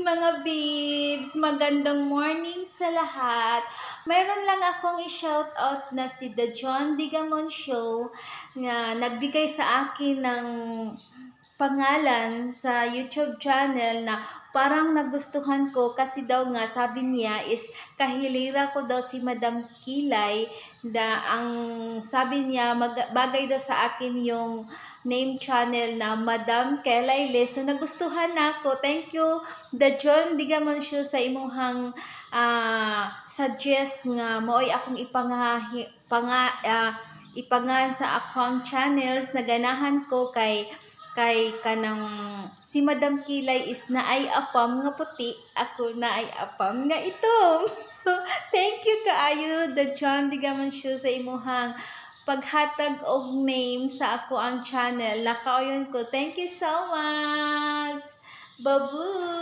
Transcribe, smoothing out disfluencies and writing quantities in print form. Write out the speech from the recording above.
Mga babes! Magandang morning sa lahat. Meron lang akong i-shout out na si The John Digamon Show nga nagbigay sa akin ng pangalan sa YouTube channel na parang nagustuhan ko kasi daw nga sabi niya is kahilera ko daw si Madam Kilay na ang sabi niya bagay daw sa akin yung name channel na Madam Kelay Les. So nagustuhan na ako. Thank you, The John Digamon Show, sa imuhang suggest nga maoy akong ipangahi, panga, ipangan sa akong channels. Naganahan ko kay kanang si Madam Kilay is naay apam nga puti, ako naay apam nga itom. So thank you kaayo, The John Digamon Show, sa imuhang paghatag og name sa ako ang channel. Lakayon ko. Thank you so much. Babush.